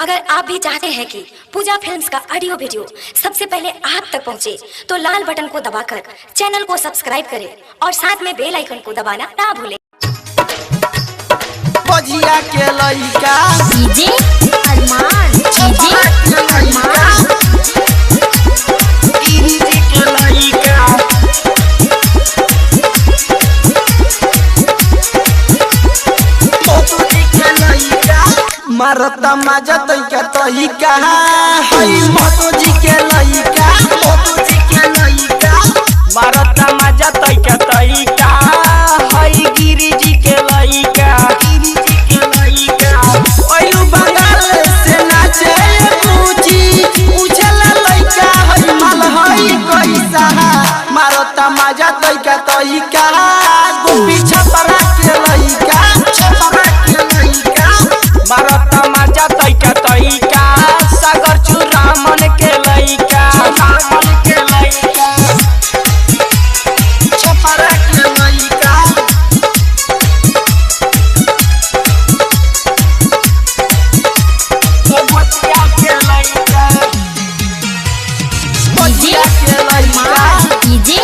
अगर आप भी चाहते हैं कि पूजा फिल्म्स का ऑडियो वीडियो सबसे पहले आप तक पहुंचे, तो लाल बटन को दबाकर चैनल को सब्सक्राइब करें और साथ में बेल आइकन को दबाना ना भूलें। बजिया के लइका डीजे अरमान, डीजे अरमान, डीजे के लइका मोती के लइका मारता माजा तइका तइका हई मोती के लइका मोती के लइका मारता मजा तैका तैका हई गिरिजी के लइका गिरिजी के लइका ओइलू बंगाल से नाचे पूछी पूछला लइका हई माल हई कैसा मारता माजा तइका तइका गोपी छपरा के लइका छपरा के लइका मारता मजा तैका तैका सागर चूरामन के लइका चूरामन के लइका छपरा के लइका भगवतिया के लइका डीजे बजिया के लइका अरमान, डीजे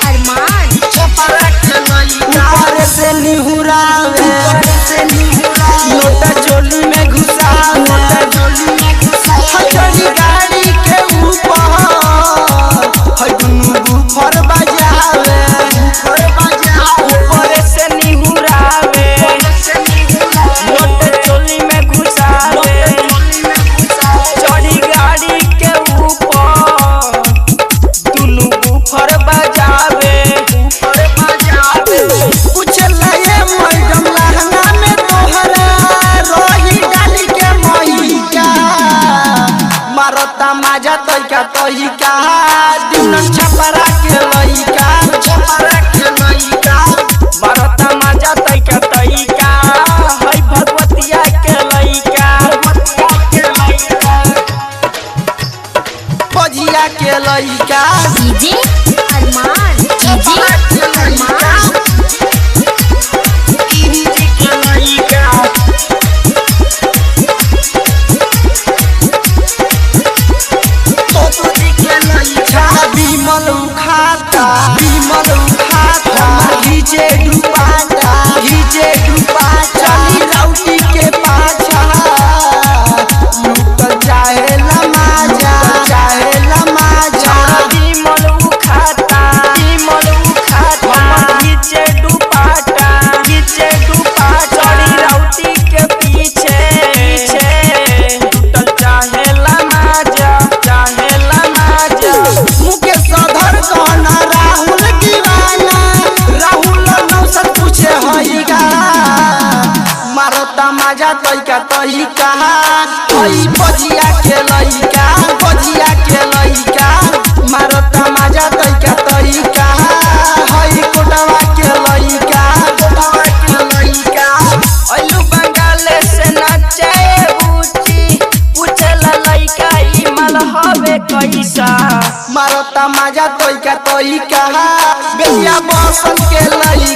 अरमान, छपरा के लइका ऊपर से निहुरावे ऊपर से निहुरावे लोटा चोली में घुसावे लोटा चोली में घुसावे चली गाड़ी के ऊपर हई दुनु बुफर बजावे बुफर बजावे ऊपर से निहुरावे लोट चोली में घुसावे चढ़ी गाड़ी के ऊपर दुनू बुफर बजावे बुफर बजावे पूछला ये मैडम लहंगा में तोहरा रोही डाली के मोहिका मारता माजा तइका तइका दुनु छपरा के लइका छपरा के लइका मारता मजा तैका तैका हई भगवतिया के लइका भगवतिया के लइका बजिया के लइका डीजे अरमान, डीजे अरमान, गिरिजी के लइका तोतरी के लइका विमल उखाता विमल उखाता घीचे डुबाता घीचे डुबाता चली राउटी के पाछा लूटल चाहे लमाजा चाहे लमाजा विमल उखाता विमल उखाता घीचे दुपाटा घीचे दुपाटा चढ़ी राउटी के पीछे पीछे टूटल चाहे लमाजा चाहे लमाजा मुकेश सधर कहना राहुल दीवाना राहुल नौसर पूछे हईगा मारता माजा तइका तइका हई बजिया के लइका बजिया के लइका मारता माजा तइका तइका हई कोटवा के लइका कोटवा के लइका अइलू बंगाल से नाचे ऊंची पूछला लइका ई माल हवे कैसा मारता माजा तइका तइका बेलिया बसन के लइका।